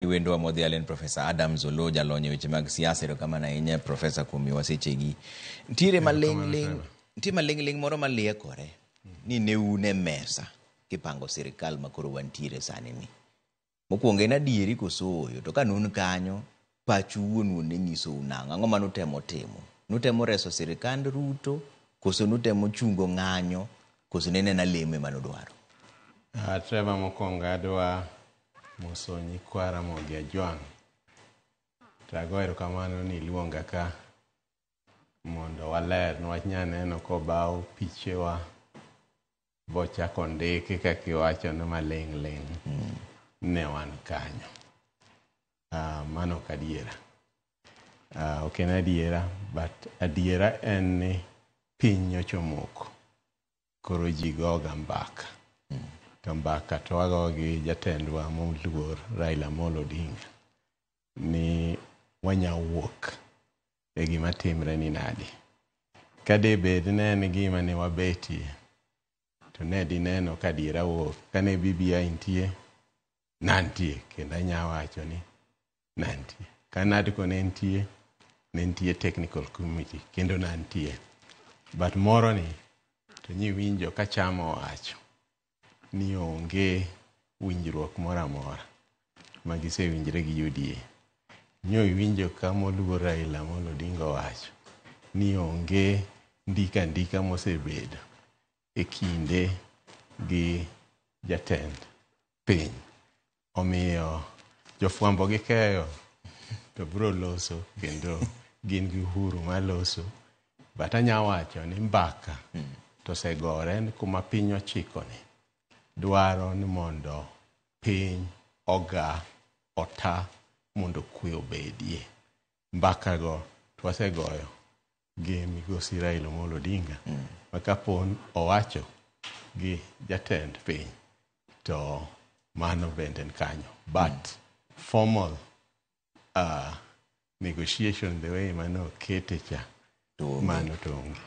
Wendwa modhial en Professor Adams Oloo, jalony e weche mag siasa. Erokamano ahinya, Professor, kuom miyowa sechegi. Ntiere maling'ling, nitie maling'ling moro maliekore ni ne un e mesa kipango sirikal ma koro wantiere sani ni. Mokwongo, en adieri koso ooyo? To ka nun kanyo, pachu wuon wuon ne nyisou nang'o? Ang'o manutemo timo? Nutemo reso sirikand Ruto koso nutemo chungo ng'anyo koso ne en ena lemo ema nudwaro? Trevor, mokwongo adwa moso nyikwa Ramogi Ajwang'. To ago erokamano ni iluonga ka mondo waler niwach nyaneno kobaw pichewa bochako ndiki kaka iwacho ni maling' ling' ne wan kanyo. Mano ok adiera. Ok en adiera, but adiera en ni piny nyocha omoko. Koro ji goga mbaka. To mbaka to wago gi jatendwa moluor Raila Amolo Odinga ni wanya wuok e gima timre ni nadi. Ka de bed ne en gima ne wabetie, to ne dineno ka adiera wuok. Kane BBI nitie, nantie kendo anya wacho ni nantie. Ka NADCO ne nitie, ne nitie technical committee kendo nantie. But moro ni to nyiwinjo ka chama owacho ni onge winjruok moro amora ma gisewinjre gi UDA. Nyo iwinjo ka moluor Raila Amolo Odinga owacho ni onge ndika ndika mosebedo e kinde gi jatend piny. Omiyo jofwambo gi keyo to biro loso kendo gin gi uhuru mar loso. But anya wacho ni mbaka to osegore ni kuma piny ochiko ni dwaro ni mondo piny oga ota mondo kwe obedie. Mbaka go to wasegoyo gi migosi Raila Amolo Odinga ma kapo owacho gi jatend piny to mano bende en kanyo. But formal negotiation, the way mane okete cha, To onge. Mano to onge.